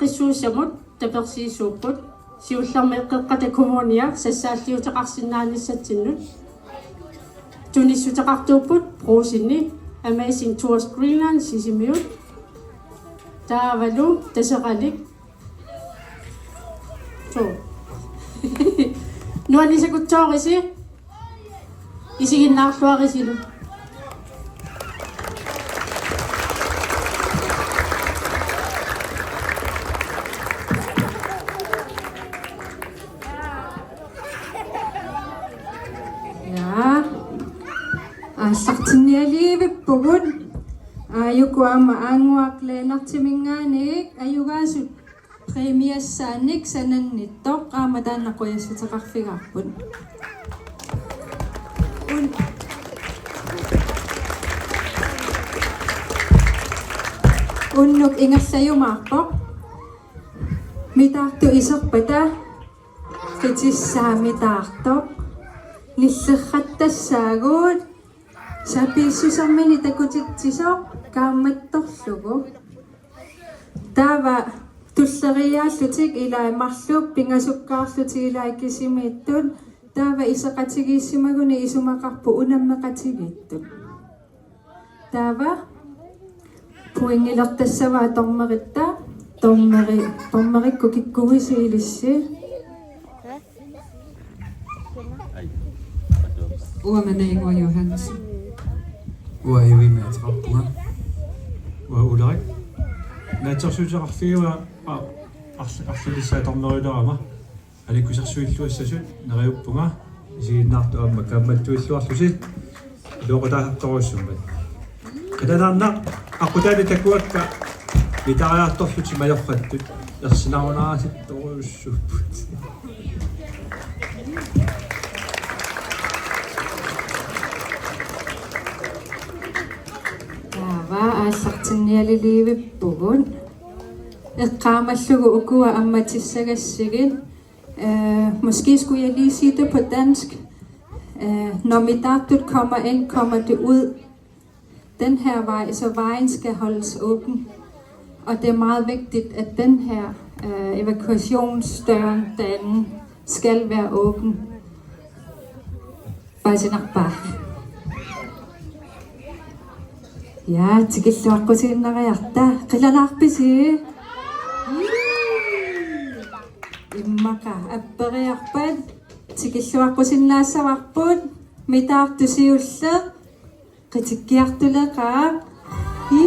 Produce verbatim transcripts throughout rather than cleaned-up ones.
Qissuussamut tapersiisuupput siullermik Qeqqata Kommunia sassaalliuteqarsinnaanissatsinnut. Tunissuteqartuupput Brugseni Amazing Tours Greenland Sisimiut. Taavalu Taseralik. Suu. Nuannisakutsoorisi. Isiginnaarluarisilu. Ja. Aallartinnialivippugut. Aajuku aamma Aannguaq Lennartiminngaanniit ajugaasut præmiassaannik sanannittoq aamma taanna qujassuteqarfigaarput. Un-, unnuk ingerlajumaarpoq. Mitaartut iserpata qitissaa mitaartoq. Nillerrattassaagut. Sapiissusermini takutitsisoq kaammattorlugu. Taava tulleriiaallutik ilai marluk, pingasukkaarlutik ilai kisimiittut. Taava iseqatigiissimaguni isumaqarput unammeqatigiittut. Taava pointilertassavaa dommeritta, dommeri-, dommerikkut kikkuuisi ilissi. Uanga Nainnguaq Johansen. Uanga Evimik ateqarpunga. Uanga Ulrik. Naatsorsuuteqarfigiga a-, arl-, arlalissaa dommerilerama. Aliikkusersuilluassasut neriuppunga. Isiginnaartut aamma kaammattuilluarlusi. Iluaqutaasartorujussuummat. Qilanaarnaq aqqutaani takuakka mitariartorlutik majorrattut ersinarunarasittorujussuupput. Taava aallartinnialilivippugut. Eqqaamallugu ukua ammatissagassigit. Øh, måske skulle jeg lige sige det på dansk. Øh, når mitaartut kommer ind, kommer det ud den her vej, så vejen skal holdes åben. Og det er meget vigtigt, at den her, øh, evakuationsdøren derinde skal være åben. Paasinarpa? Ja, tikilluaqqusiinnariarta. Qilanaarpisi? Immaqa apperiarpat tikilluaqqusinnaassavarput, mitaartut siulleq qitikkiartuleqaaq. Ii.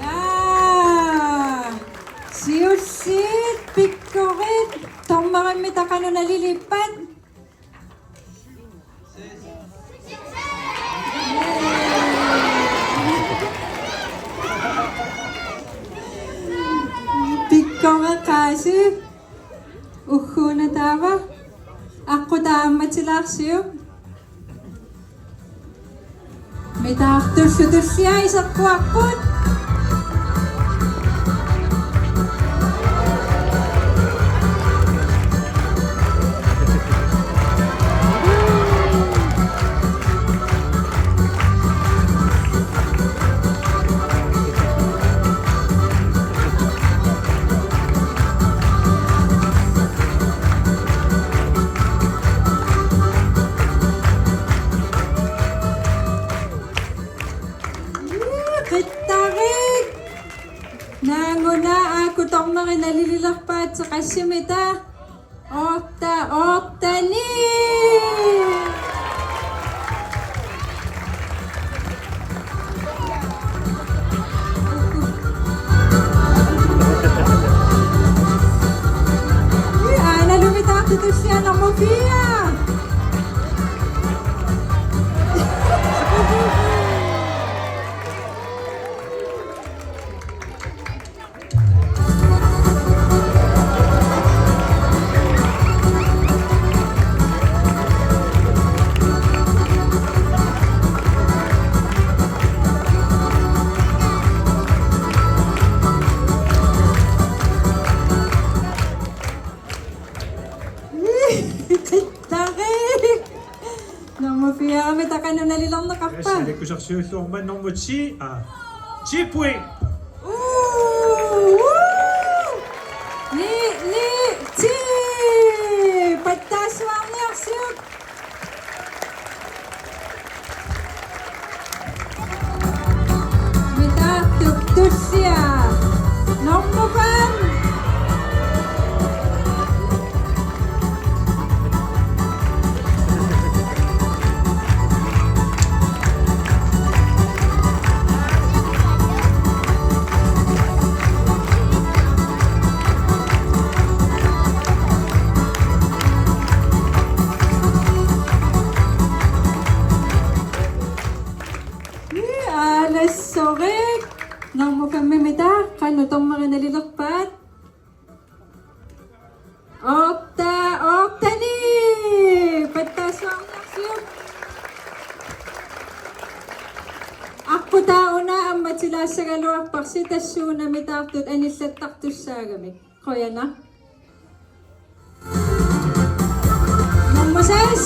Ja. Siulliit, pikkorik, dommerimmi taqanut nalilippat. Pikkoreqaasi. Ugguuna taava. Aqqutaa ammatilaarsiuk. Mitaartullu tullia iserpuarput. Qittarik! Naanguna aaku dommeri nalililerpaat, teqassimita? Otte, otte, ni! Aana Lumitaartut tullia nummer fire. Qanoq nalilerneqarpa? Yes, aliikkusarsiulluarmat nummer ti. Ah. Ti point. Uu, uu. Ni, ni, ti. Pattaassuarniarsiuk. Mitaartut tullia. Nummer fem. Ii, alassorik. Nummer fem-imita, qanoq dommerit nalilerpaat? Otte, otte ni! Pattaassuarniarsiuk. Aqqutaa una ammatilaassagaluarparsi, tassuuna mitaartut anillattartussaagamik. Qujanaq. Nummer seks.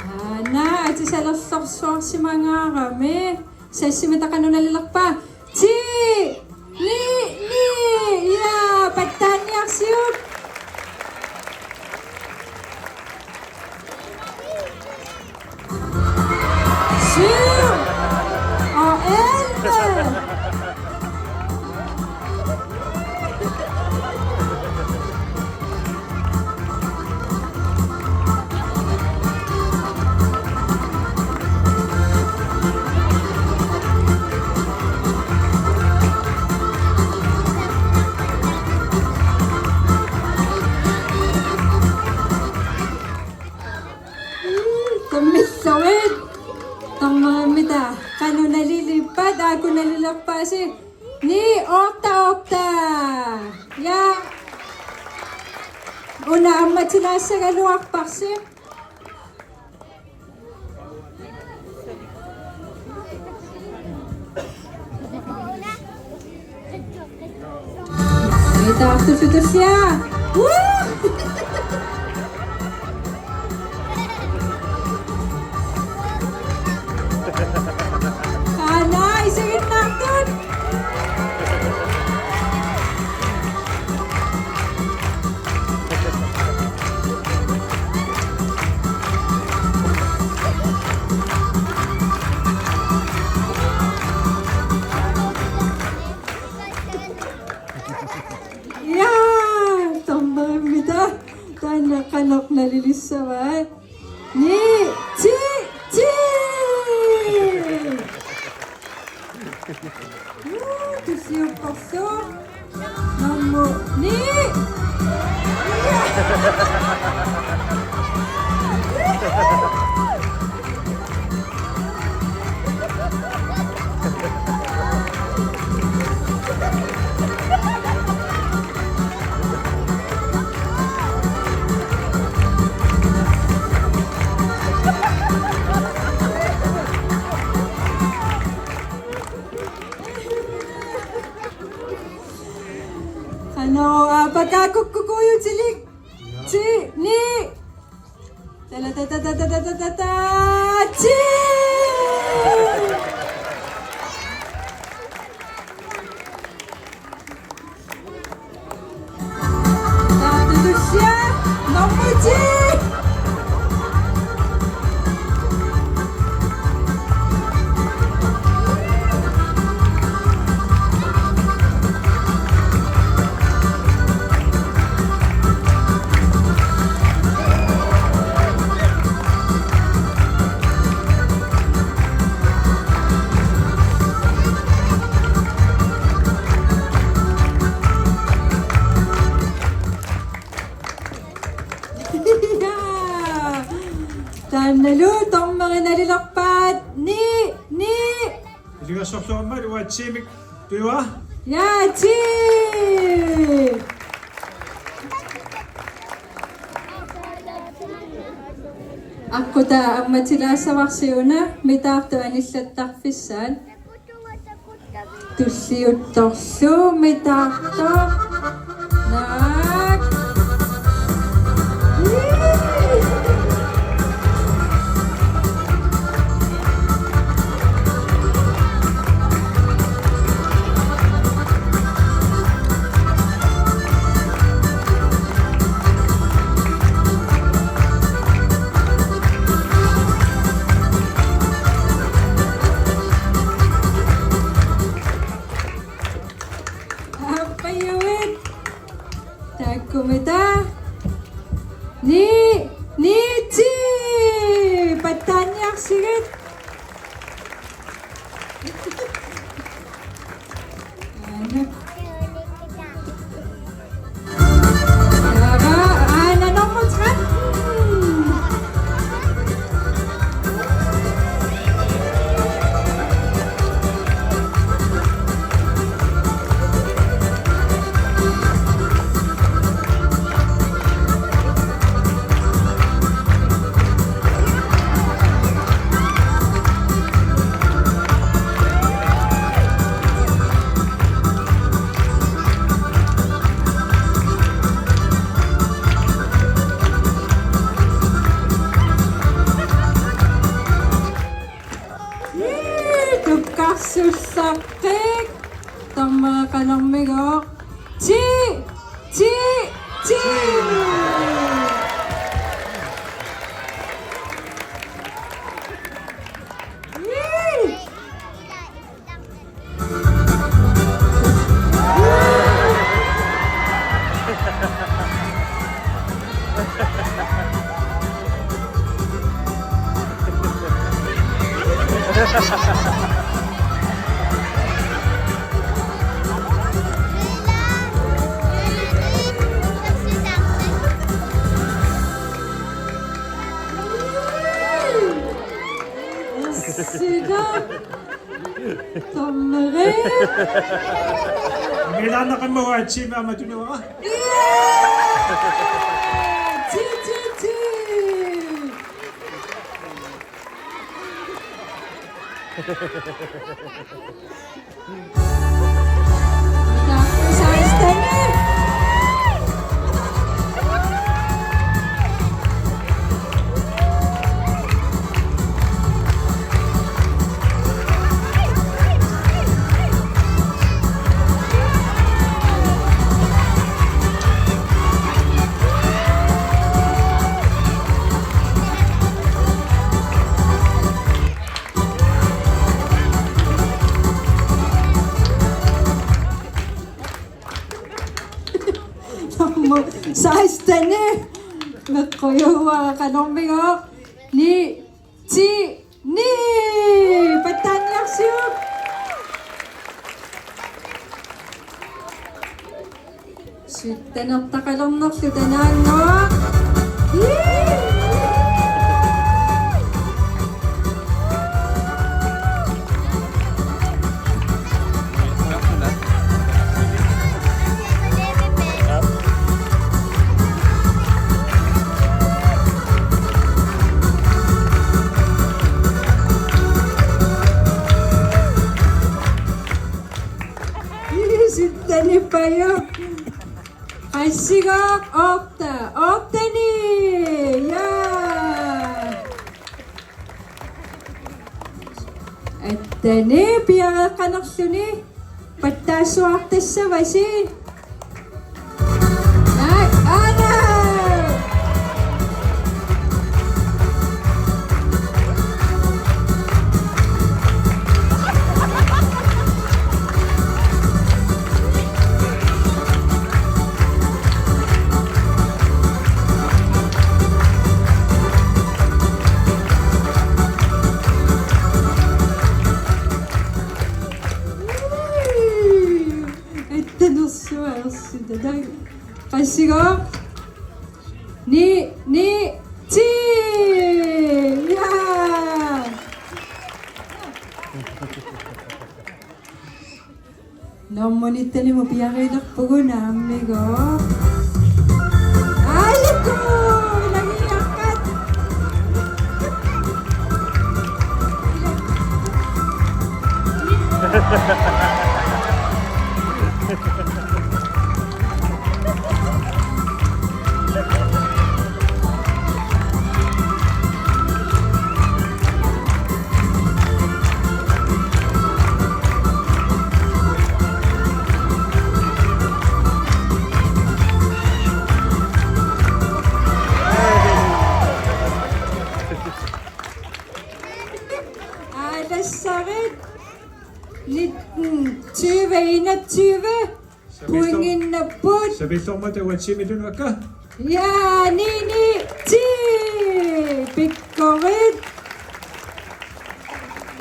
Aana, atisalersorsuarsimangaarami. Seks-imita qanoq nalilerpa? Ti! Ni! Ni! Ja, pattaanniarsiuk. Syv og elleve. Tammilluit. Tammaammita. Qanoq nalilerpat, aajuku nalilerpaasi. Ni, otte, otte. Ja. Una ammatilaassagaluarparsi. Mitaartut tullia. Woo! Aana, isiginnaartut. Ja, tammaammita. Taanna qanoq nalilissavaat? Ni, ti, ti! Uu, tusiupporsuaq. Nummer ni. Qanoq, aa, pakaakkukkuujutilik. Ti, ni. Tala, ta, ta, ta, ti. Taartutussiaq, nummer ti. Ja. Taannalu dommer Nalilerpaat ni, ni. Ilungersorluarmat uatsimik piva. Ja, ti. Aqqutaa ammatilaassavarsi una mitaartoq anillattarfissaat. Tulliuttorlu mitaartoq. Naak. Aappajuit. Taakkununnga. Ni, ni, ti. Pattaaniarsigit. Aana. Aana nummer tretten. Ii, tukkarsullaqqik. Tammaqanermigooq. Ti, ti, ti. Ii. Sida. Tommeri. Milaanna qimmagu atsiimi aamma tunivara. Ti, ti, ti. Nummer seksten. Meqqujua qanormigooq. Ni, ti, ni. Pattaaniarsiuk. Syttenertaqalernerlu tanaannguaq. Syttenippajuk. Qassigooq? Otte. Otte-ni. Ja. Atteni piareeqqanerluni pattaassuartassavasi. Naak, aana. Attanersuaq ersitat. Qassigooq? Ni, ni, ti. Ja. Jormunittanimut piareerpugut naammigut. Aaliku, ilagiiaqqat. Aalassarit nitten tyve enogtyve. Pointinnapput. Sapiillormat uatsimilunakka. Ja, ni ni ti. Pikkorik.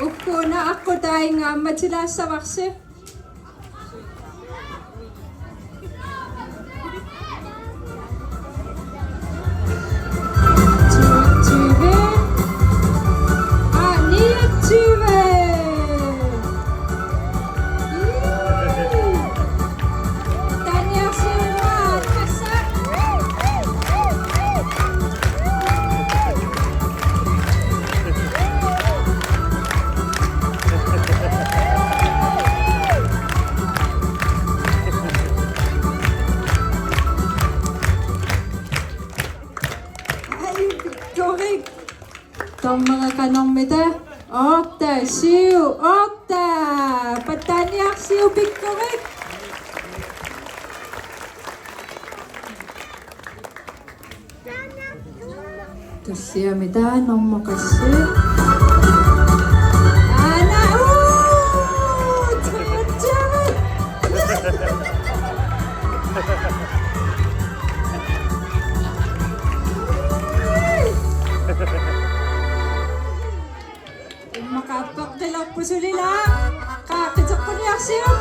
Ukkuuna aqqutaangaammat ilaassavarsi. Tyve. Ah, niogtyve. Tanja Schønwann. Tori. Dommeri qanormita? Otte, syv, otte. Pattaaniarsiuk Pikkorik. Tulliamita nummer qassit? Aana, uu, treogtyve. Immaqa peqqilerpusulilaa. Qaa, qiteqquniarsiuk.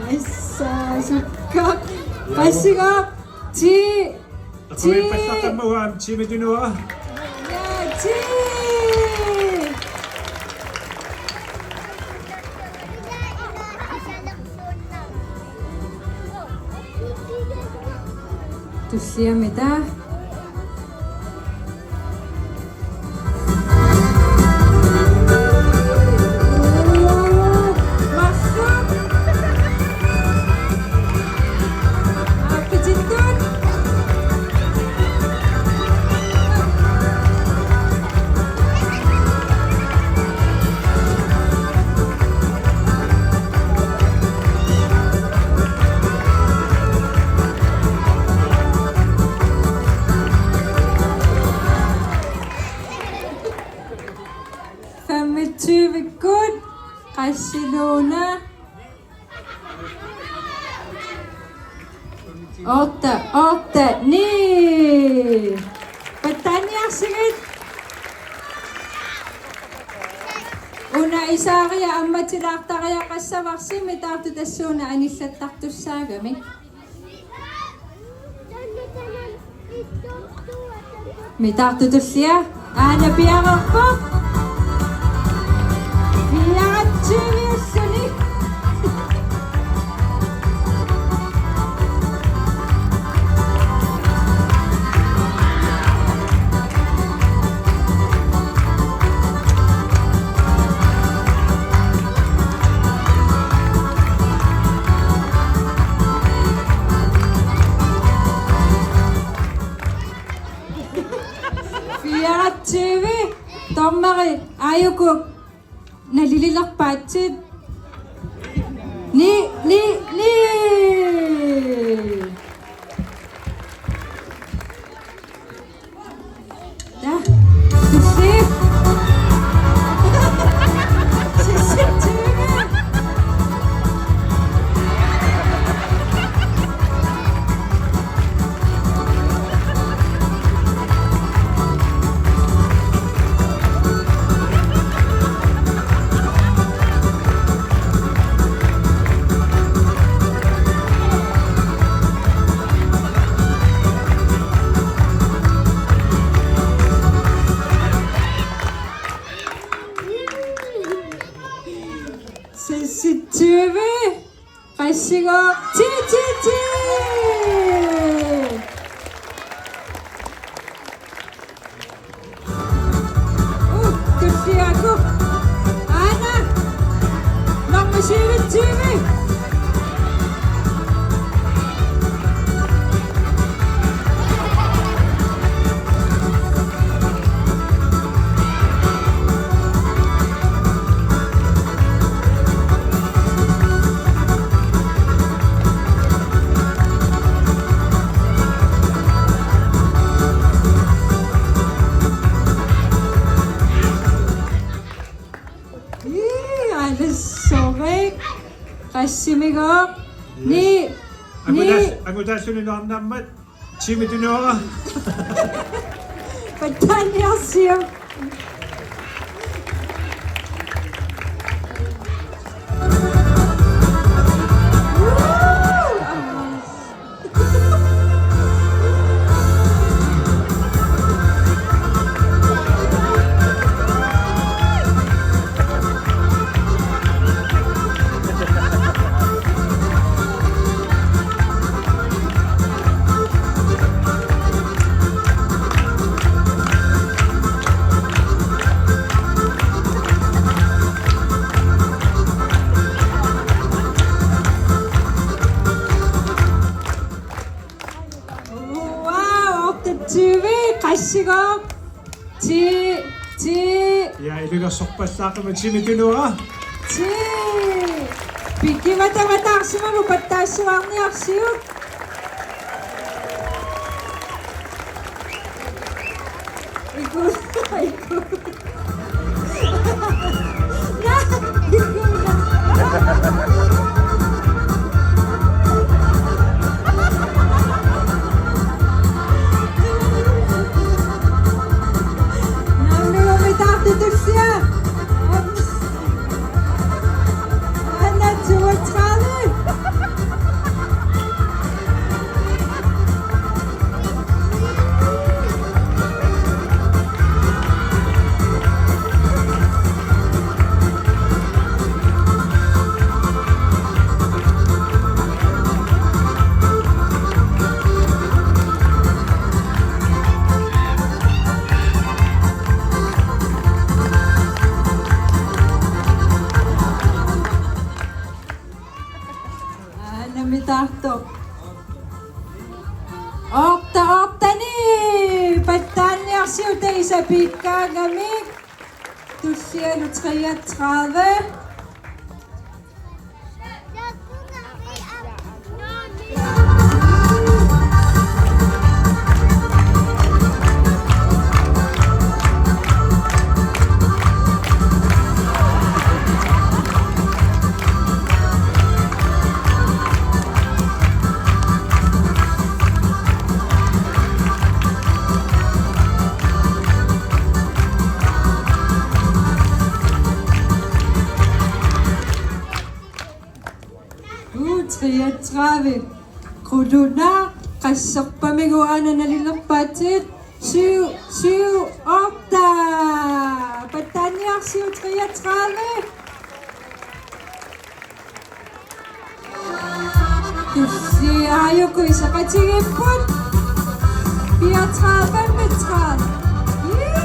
Assa, sukka. Passiga. Ti. Ti. Takuippallaqqamma uanga tiimi tunua. Ja, ti. Tulliamita? Femogtyve-kkut, qassiluuna? Otte, otte, ni. Pattaaniarsigit. Una isaariaq ammatilaartariaqassavarsi mitaartut tassuuna anillattartussaagamik. Mitaartut tullia. Aana piareerpoq. Piaratsuviussuni. Fireogtyve. Dommeri, aajuku nalililerpaatsit. Ni, ni, ni. Ja. Tulliit. Seksogtyve. Tigo, ti, ti, ti! Uh, tulliakkut. Aana, nummer syvogtyve. Ii, alissorik. Qassimigooq. Yes. Ni, ni. Angutas-, angutaassunik nuannermat. Tiimi tunuara. Pattaaniarsiuk. Wow, otteogtyve, qassigooq. Ti, ti. Ja, ilugersorpallaaqimmat, tiimi tunuara. Ti. Pikkimatamataarsimavoq pattaassuarniarsiuk. Iku, iku. Aana mitaartoq. Otte, otte, ni. Pattaaniarsiuk taanna piikkaangamik. Tullialu treogtredive. Uu, treogtredive. Qujanaq, qasserpamigooq aana nalilerpaatsigit. Syv, syv, otte. Pattaaniarsiuk treogtredive. Tulliani aajuku iseqatigiipput. Fireogtredive, femogtredive. Yee!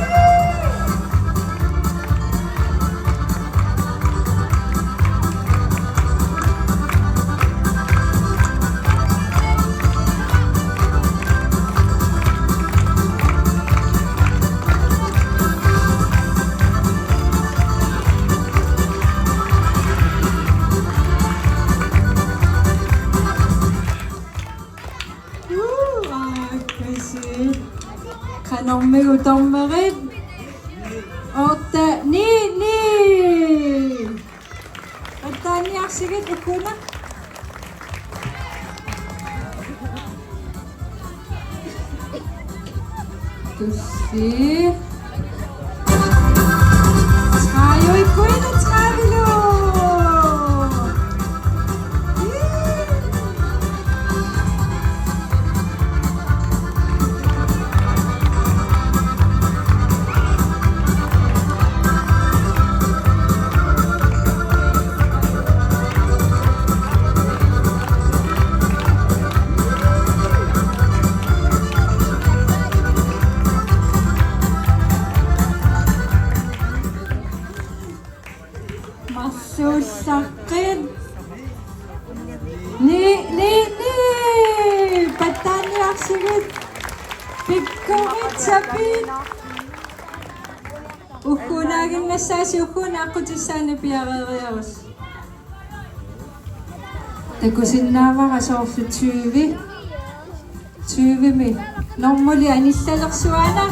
Uu, aa, kasi. Qanormigooq dommerit? Otte, ni, ni. Pattaaniarsigit ukuna. Tussi. Træ, jo, i kunne træ, vi lå. Sigit. Pikkorik Sapiit. Ugguunaaginnassaasi, ugguuna aqqutissaani piareeriarus. Takusinnaavara soorlu tyve. Tyvemi normuli anillalersuaana.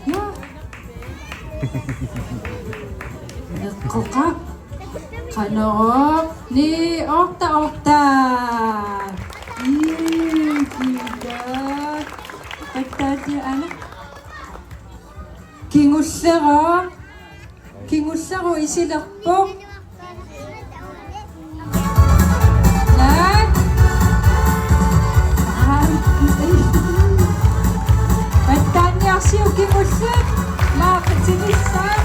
Ja. Eqqoqaaq. Qanorooq? Ni, otte, otte. Ii, kiga. Pattaatiana. Kingullerup. Kingullerup isilerpoq. Naak. Pattaaniarsiuk kingulleq. Naak, tinissaa.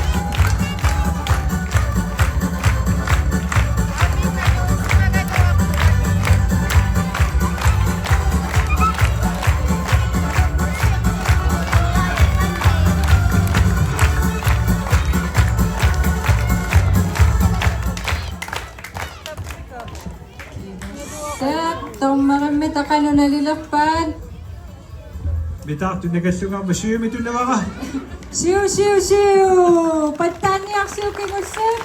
Taava dommerimmi takanuna nalilerpaat. Mitaartut nakallungaarmata syvimi tulluara. Syv, syv, syv. Pattaaniarsiuk kingulleq.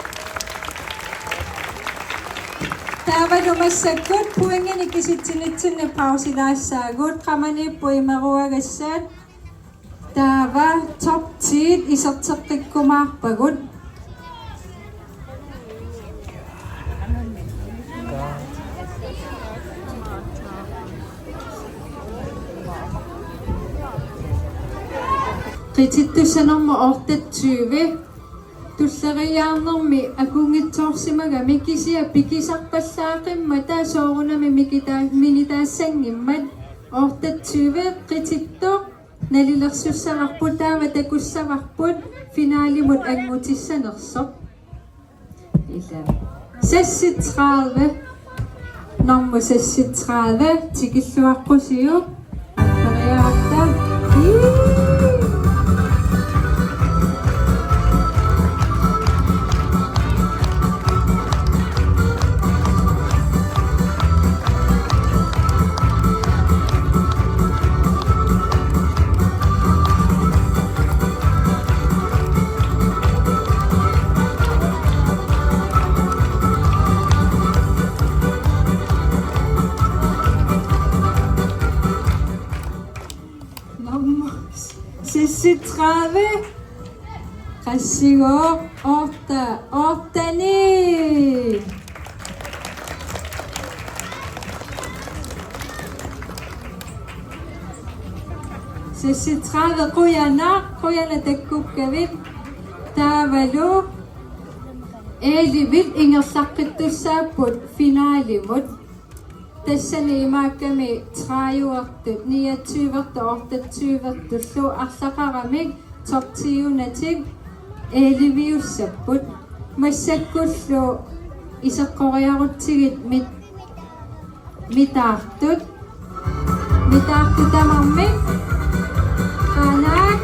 Taavalu massakkut pointinik kisitsinitsinni pausilaassaagut, qamaniipput imeruagassat. Taava top ti-t iserteqqikkumaarpagut. Qitittussanermut otteogtyve. Tulleriiaarnermi akunngitsoorsimagami, kisianni pikisarpallaaqimmata soorunami mikitaa-, minitaassanngimmat. Otteogtyve qitittoq nalilersussavarput, taava takussavarput finalimut anngutissanersoq. Ila. Seksogtredive. Nummer seksogtredive, tikilluaqqusiuk. Periarta. Ii. Nummer seksogtredive. Qassigooq? Otte, otte, ni. Seksogtredive, qujanaq, qujanaq takkukkavit. Taavalu ellevit ingerlaqqittussaapput finalimut. Tassani imaakkami tredivertut, niogtyvertut, otteogtyvertullu arlaqaramik top ti-unatik elleviussapput. Massakkullu iseqqoriarutsigit mit-, mitaartut. Mitaartut tamarmik. Qanaaq.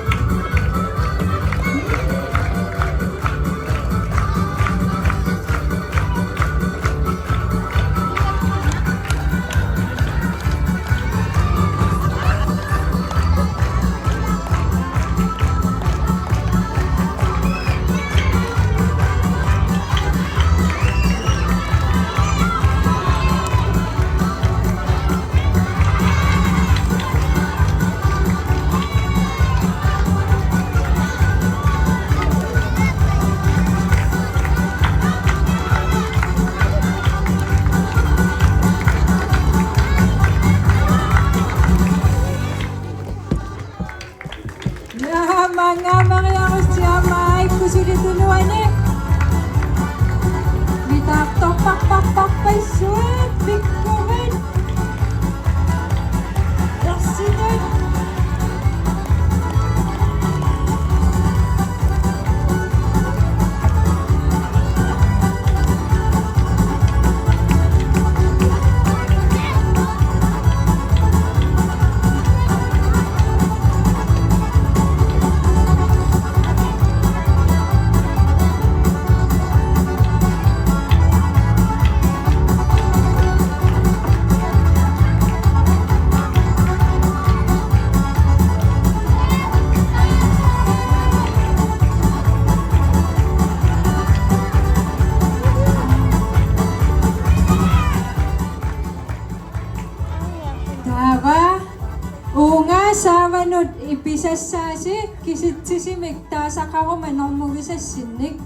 Ipisassaasi kisitsisimik taasaqaruma normugisassinnik.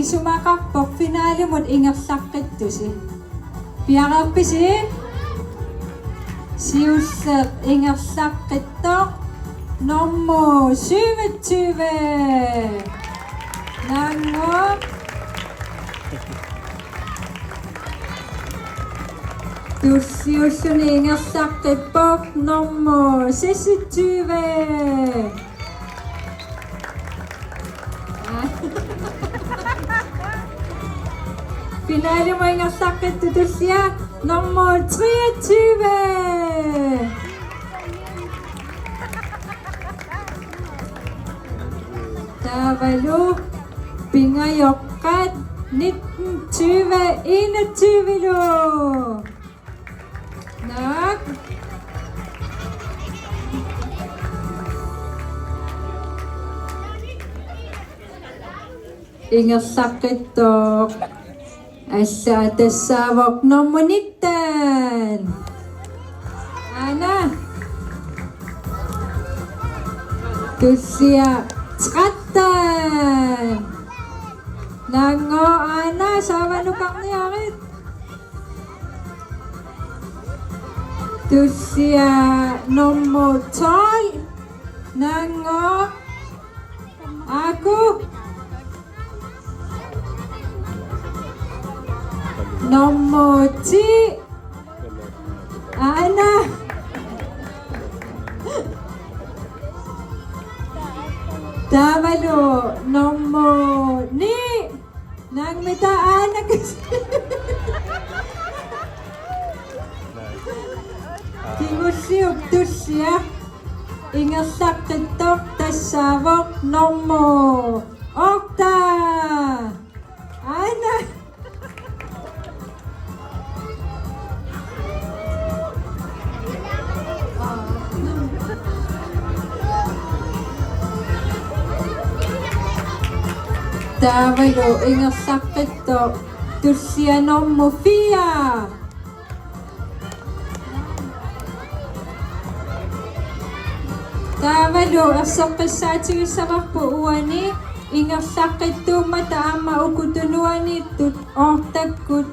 Isumaqarpoq finalimut ingerlaqqittusi. Piareerpisi? Siulleq ingerlaqqittoq nummer syvogtyve. Naannguaq. Tulliulluni ingerlaqqippoq nummer seksogtyve. Finalimut ingerlaqqittut tullia nummer treogtyve. Taavalu pingajoqqat nitten, tyve, enogtyve-lu. Naak. Ingerlaqqittoq. Alla tassaavoq nummer nitten. Aana. Tullia tretten. Naannguaq, aana, saavanukarniarit. Tullia nummer tolv. Naannguaq. Aaku. Nummer ti. Aana. Taavalu nummer ni. Naammi, taava aana. Kingulliup tullia ingerlaqqittoq tassaavoq nummer otte. Aana. Taavalu ingerlaqqittoq tullia nummer fire. Taavalu erseqqissaatigissavarput uani ingerlaqqittuummata aamma uku tunuaniittut ottekkut.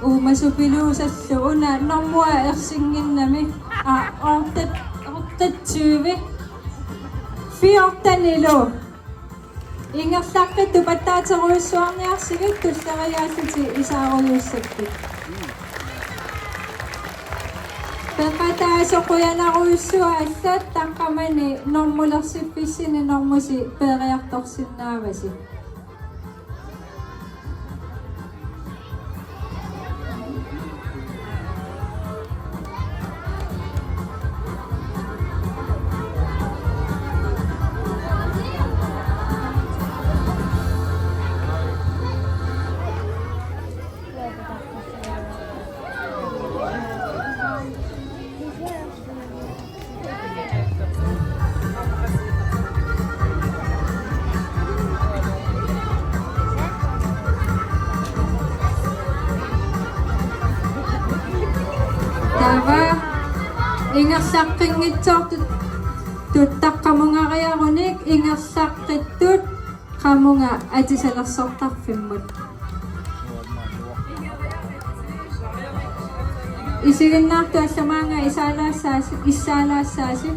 Uumasupiluusallu una normuat ersinnginnami. Aa, otte, otteogtyve. Fjorten-ilu. Ingerlaqqittup pattaaterujussuarniarsigit tulleriiaallutik isaarujussuakkit. Peqataasoq, qujanarujussuaq allat, taqqamani normulersiffissini normusi peeriartorsinnaavasi. Taava ingerlaqqinngitsoortut taqqamungariarunik ingerlaqqittut qamunga atisalersortarfimmut. Isiginnaartut allat maanga isaalaassaasi-, isaalaassaasi.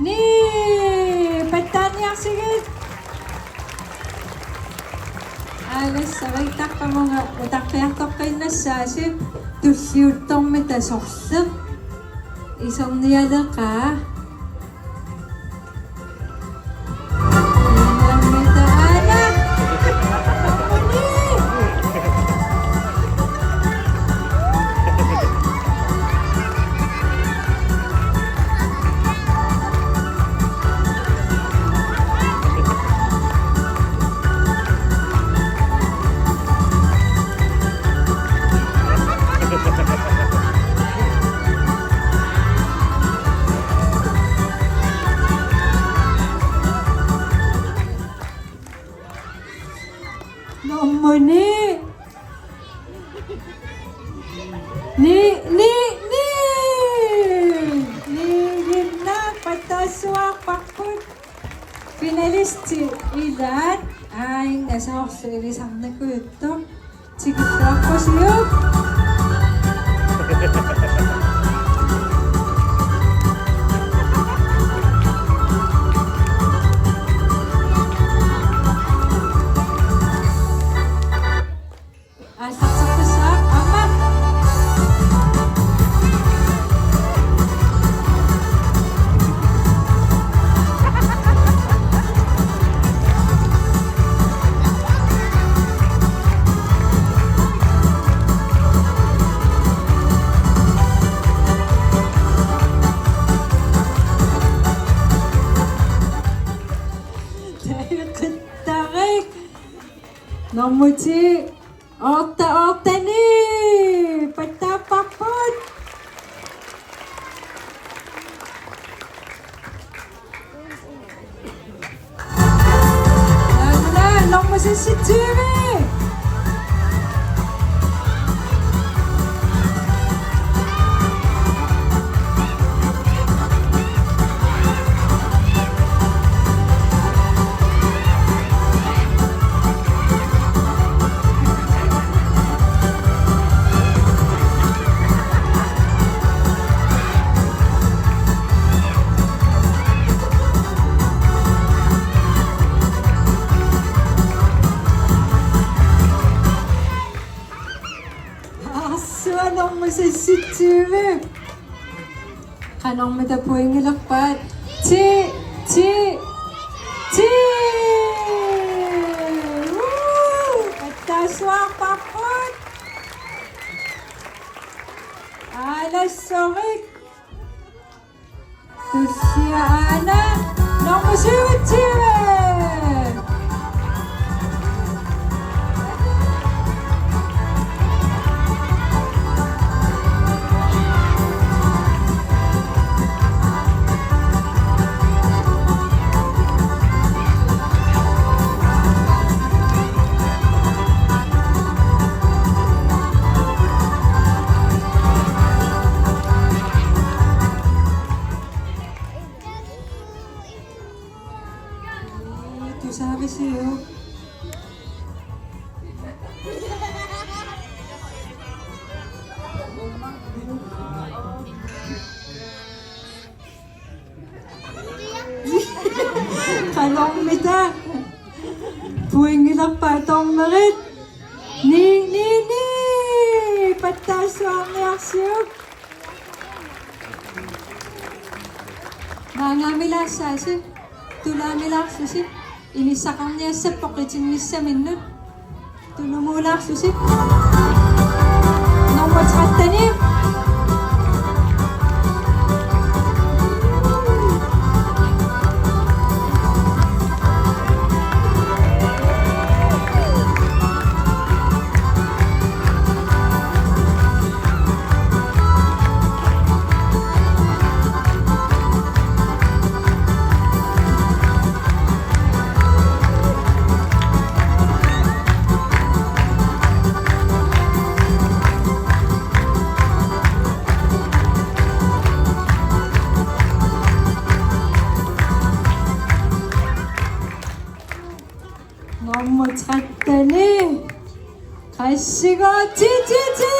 Ni, pattaaniarsigit. Aalassarik, taqqamunga utarpiartoqqinnassaasit, tulliuttormita sorleq isernialeqaa. Iserniarmita aana. Nummer ni. Ni, ni, ni. Ni, Linna, pattaassuarparput. Finalistit ilaat, aajuna soorlu ilisarnikuuvoq. Tikilluaqqusiuk. Aallarteqqissaaq aamma. Taqittarik. Nummer ti. Otte, otte, ni. Pattaapparput. Aana, nummer seksogtyve. Arsua nummer seksogtyve. Qanormita pointilerpaat? Ti, ti, ti! Woo! Pattaassuarparput. Aalassorik. Tullia aana, nummer syvogtyve. Tusaavisiuk? Qanormita pointilerpaat, dommerit? Ni, ni, ni! Pattaassuarniarsiuk. Maanngaanniilaassaasi, tulaamiilaarlusi, inissaqarniassappoq qitinnissaminnut, tunumuulaarlusi. Nummer tretten. Nummer tretten. Qassigooq, ti, ti, ti!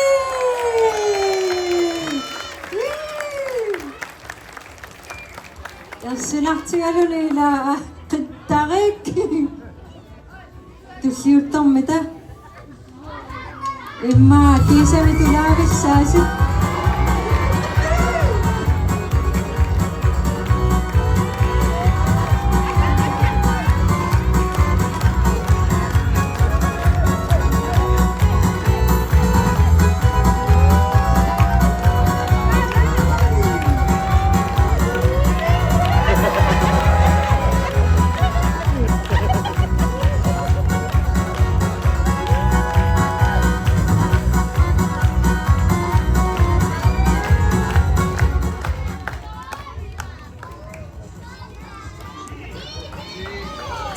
Woo! Ersinartigaluni ila qittarik. Tulliuttormita. Immaqa kiisami tulaavissaasi.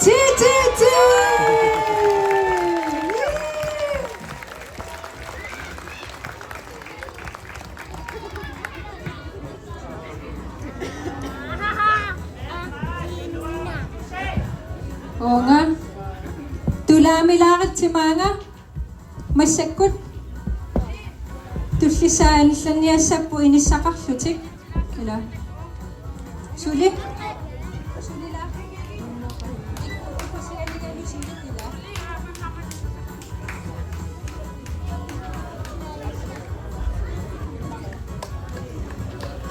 Ti, ti, ti! Uunga. Tulaamilaartimaanga. Massakkut tullissaa anillanniassapput inissaqarlutik. Ila. Suli.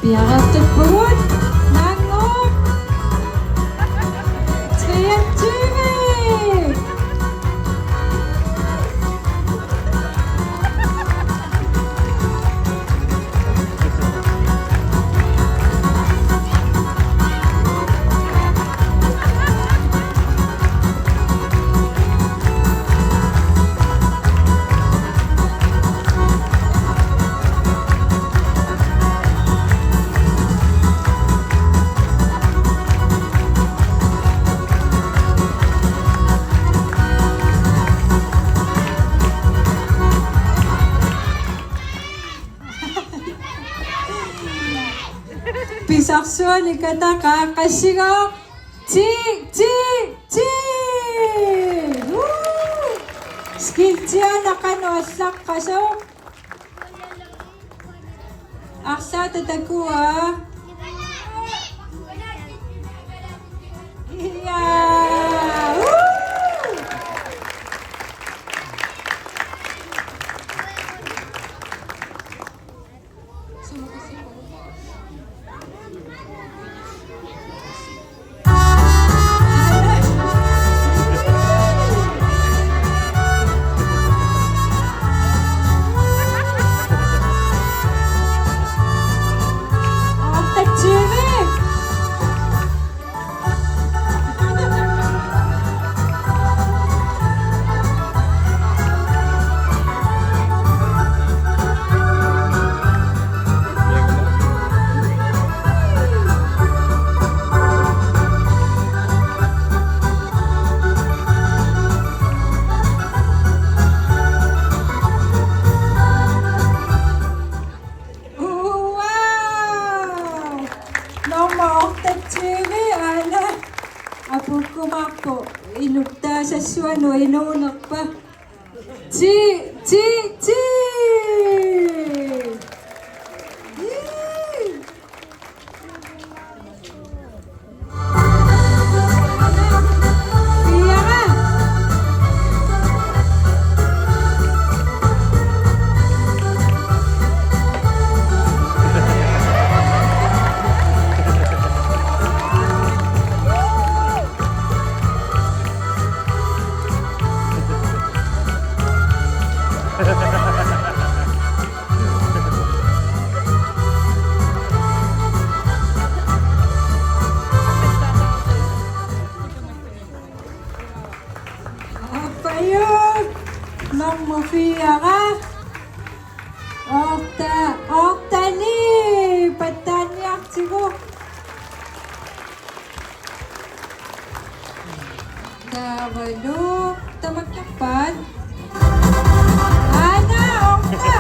Piareertippugut. Naannguup. Treogtyve. Pisarsuani kataqa qassigooq? Ti, ti, ti! Woo! Skiltiana qanoq allaqqasoq? Arlaata takua. Ja! Woo! Wow! Nummer otteogtyve, aana. Apuukkumaarpoq inuttaasassuanut inuunerpa. Ti, ti, ti! Ii! Fire. Aappajuut, nummer fire. Otte, otte, ni, pattaaniartigu. Taavalu tamakkerpaat. Aana, otte.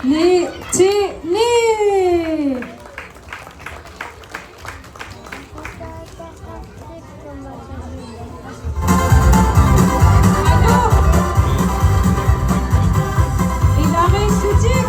Ni, ti, ni. Anu. Ilarissutik.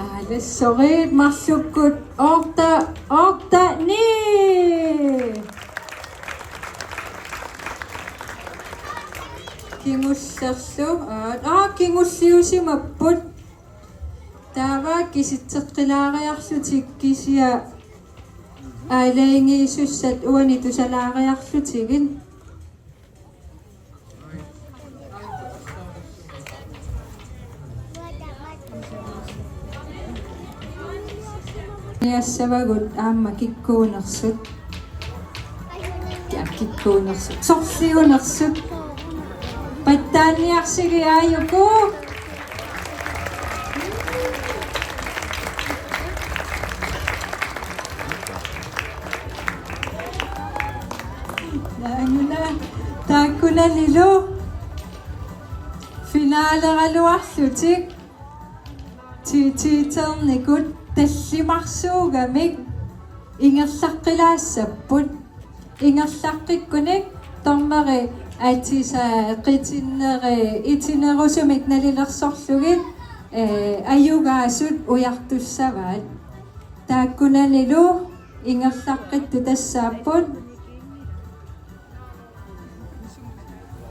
Aalassorit, marlukkut otte, otte, ni. Kingullerlu, aa, aa, kingulliusimapput. Taava kisitseqqilaariarlutik kisianni aalajangiisussat uani tusalaariarlutigit. Niassavagut aamma kikkuunersut. Ja, kikkuunersut. Sorliunersut. Pattaanniarsigit aajuku. Naaguna taakkunanilu finaleraluarlutik ti-, tiiternikut tallimarsuugamik ingerlaqqilaassapput. Ingerlaqqikkunik dommeri atisaqitinneri itinerusumik nalilersorlugit, ee, ajugaasut ujartussavaat. Taakkunanilu ingerlaqqittut tassaapput: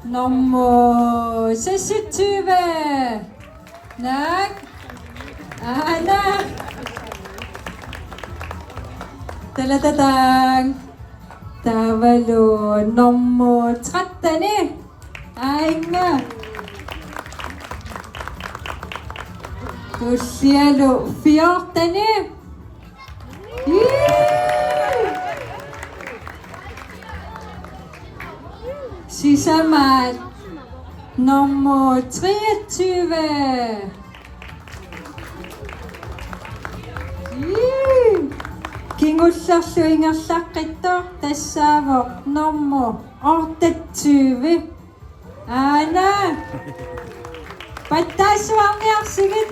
Nummer seksogtyve. Naak. Aana. Talatataang. Taavalu nummer tretten. Aana. Tullialu fjorten. Ii! Sisamaat nummer treogtyve. Ii! Kingullerlu ingerlaqqittoq tassaavoq nummer otteogtyve. Aana. Pattaassuarniarsigit.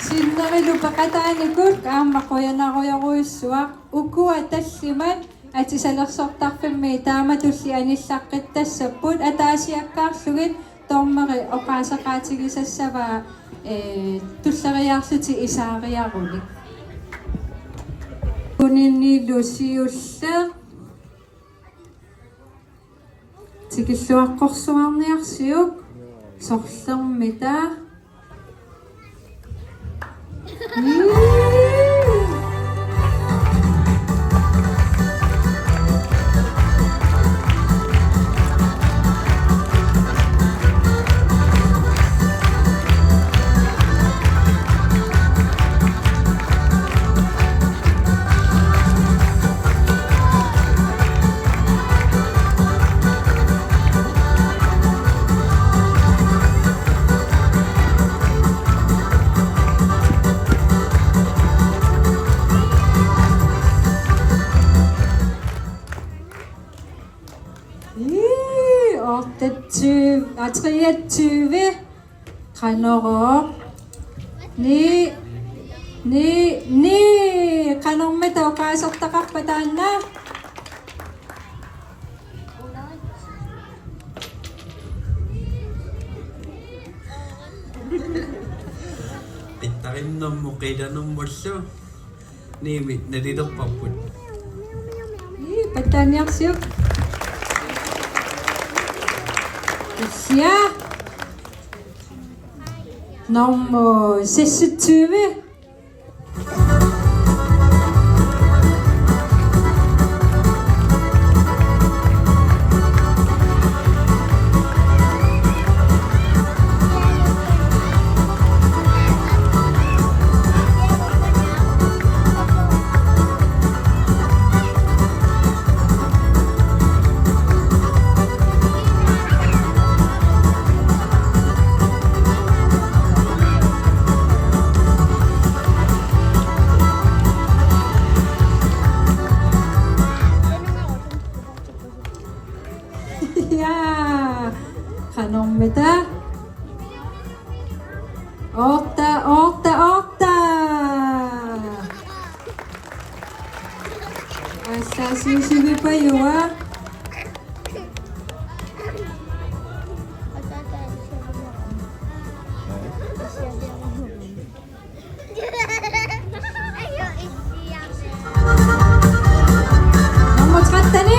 Sinnerilu peqataanikut aamma qujanarujorujussuaq. Ukua tallimat atisalersortarfimmi taamatulli anillaqqittassapput, ataasiakkaarlugit dommeri oqaaseqaatigisassavaa, ee, tulleriiaarlutik isaariarunik. Kuninilu siulleq. Tikilluaqqorsuarniarsiuk. Sorlermita. Ii, otteogtyve, aa, treogtyve. Qanorooq? Ni, ni, ni. Qanormita oqaasertaqarpa taanna? Qittarinnermut qilanermullu. Niimi nalilerparput. Ii, pattaaniarsiuk. Kisianni. Nummer seksogtyve. Otte, otte, otte! Aallaassuusivippajua. Nummer tretten.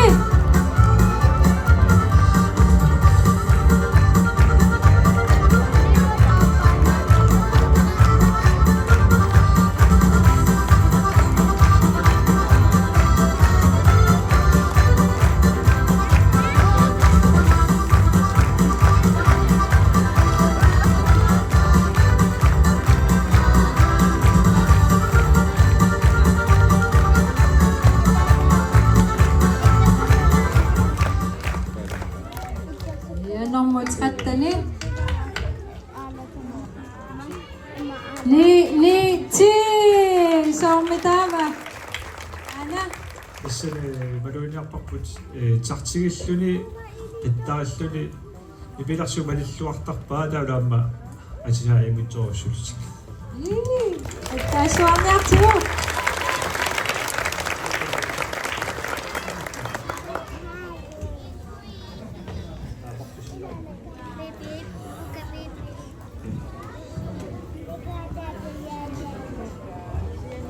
Ja, nummer tretten. Ni, ni, ti. Soormi taava? Aana. Tassani imaluunniarparput, eh, tartigilluni, qittarilluni, nipilersuut malilluartarpaat taavalu aamma atisai immikkoorujussuullutik. Ii, attaasuarniartigu.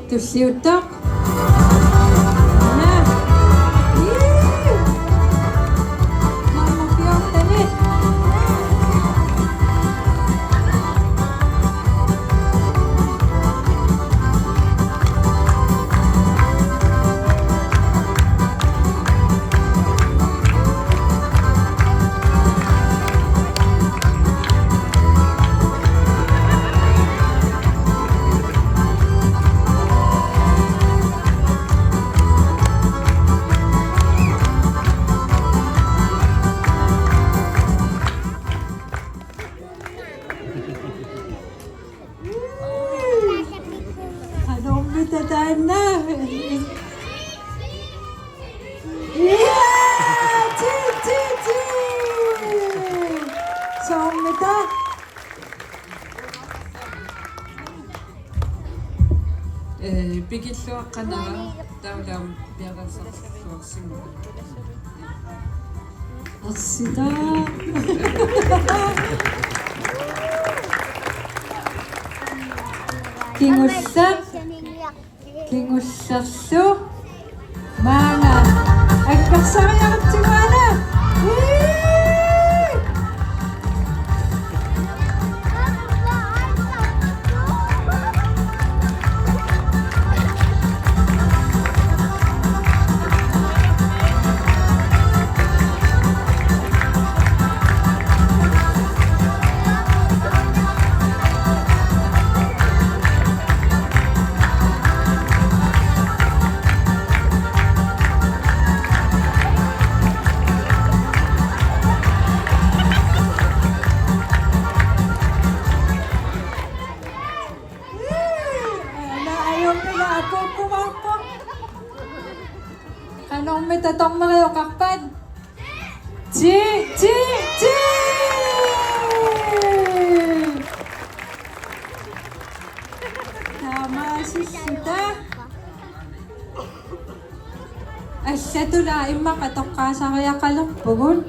Tulliuttoq. Naa. Ii. Nummer fjorten. Qanormita taanna? Ja! Ti, ti, ti! Soormita? Ee, pikilluaqqanera taavalu piareersarluarsinnaavat. Ersita. Kingulleq. Kingullerlu. Maanga. Aggersariarutsigu aana. Ii! Ana ajornera akuukkumaarpoq. Qanormita dommeri oqarpat? Ti, ti, ti! Taamaasilluta. Allatut immaqa toqqaasariaqalerpugut.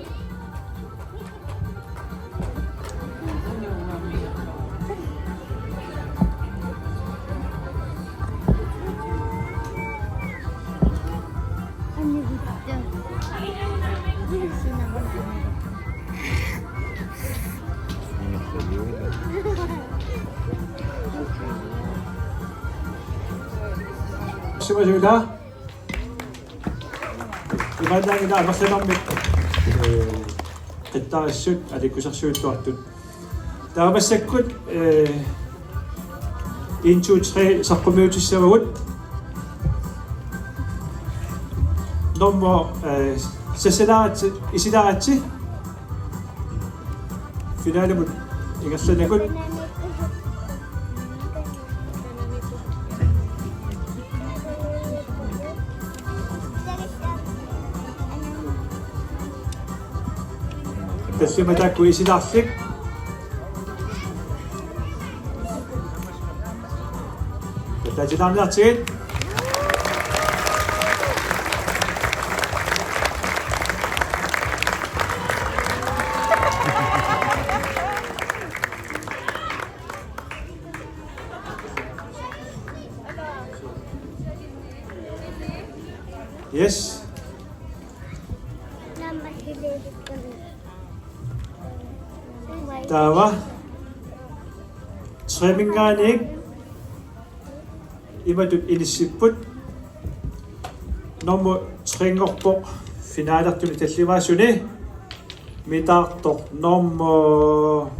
Sumasula. Imaannaanngilaq amerlanermik, ee, qittarissut aliikkusersuilluartut. Taava massakkut, ee, en, to, tre saqqummiutissavagut. Nummer, ee, sassalaaratsi, isilaaratsi. Finalemut ingerlannakkut. Tassami taakku isilaarlik. Taatilaarniartigit. Yes. Taava. Treminngaanniit. Imatut inissipput. Nummer tre-nngorpoq finalertuni tallimaasuni. Mitaartoq nummer.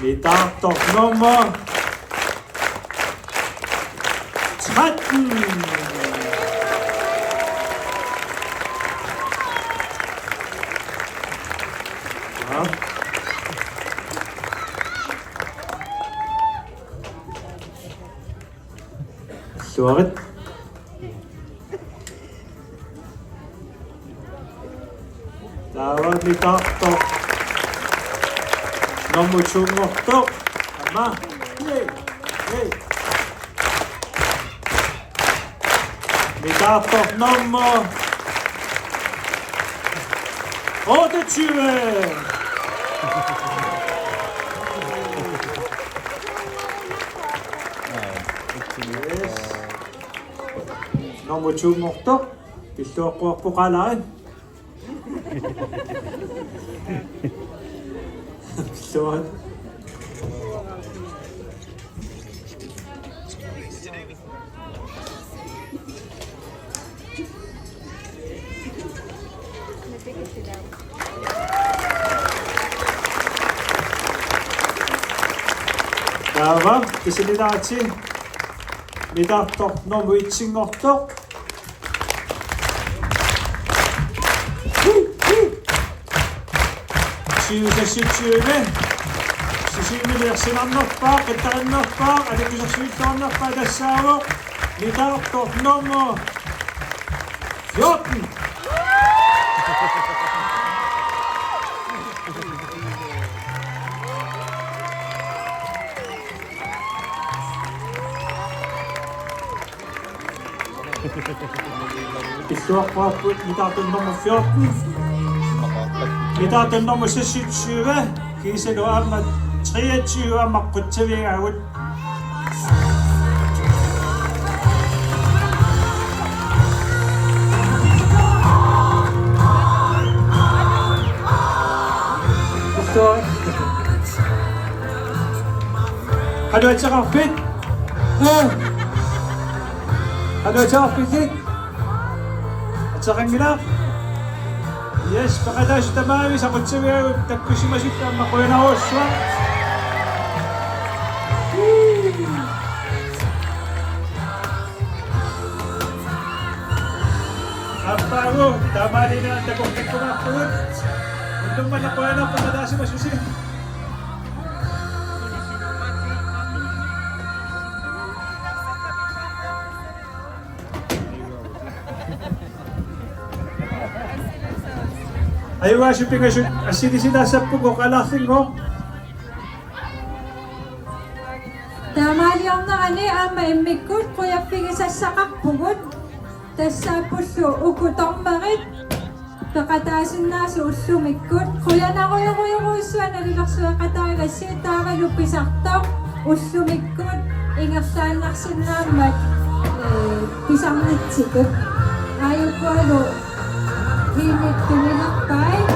Mitaartoq nummer tretten. Ja. Suarit. Taava mitaartoq nummer to-nngortoq. Aamma. Hey. Hey. Mitaartoq nummer otteogtyve. Yes. Nummer to-nngortoq. Pilluaqquarpoq qalarin. Pilluaq. Taava, kisianni ilaatsi. Mitaartoq nummer et-inngortoq. Tyve seksogtyve. Sisimiuni ersinarnerpaaq, qittarinnerpaaq, aliikkusersuilluarnerpaaq tassaavoq. Mitaartoq nummer fjorten. Pilluaqquarput mitaartoq nummer fjorten. Mitaartoq nummer seksogtyve. Kiisalu aamma treogtyve aamma qutsavigaavut. Qanoq ateqarpit? Aa? Qanoq ateqarpit? Ateqanngilaq? Yes, peqataasut tamaavisa qutsavigaavut, takkussimasut aamma qujanarsuaq. Aappaagu, taamaalilluta takornakkumaarpugut. Ullumimut qujanarpoq ataasimassusi. Ajugaasut pingasut assilisitaassappugut oqalaarlungu. Taamaaliornerani aamma immikkut qujaffigisassaqarpugut. Tassaappullu uku dommerit peqataasinnaasut ullumikkut. Qujanarujorujorujussuaq nalilersueqataagassi, taavalu pisartoq ullumikkut ingerlaannarsinnaammat, ee, pisarnitsitut. Aajukkualu Henrik tunilerpai.